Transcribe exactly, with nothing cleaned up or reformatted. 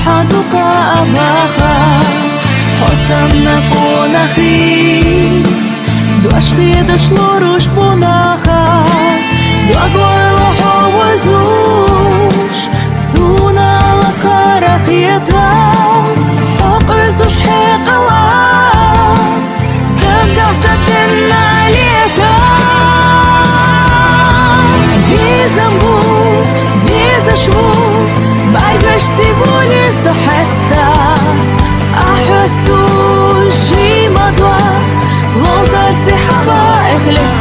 Хьа дукха абаха, хьо санна къонахий, дош хеташ лоруш бунаха, дог ойла хьо везаш, сона лакхара хетар, хьо къуьйсуш хьекъала. Даггал са денна лета. Безам бу, везаш ву, байгаш зи вуни со хьеста. Ахьесту жимадва, лозар ци хьава эхлес.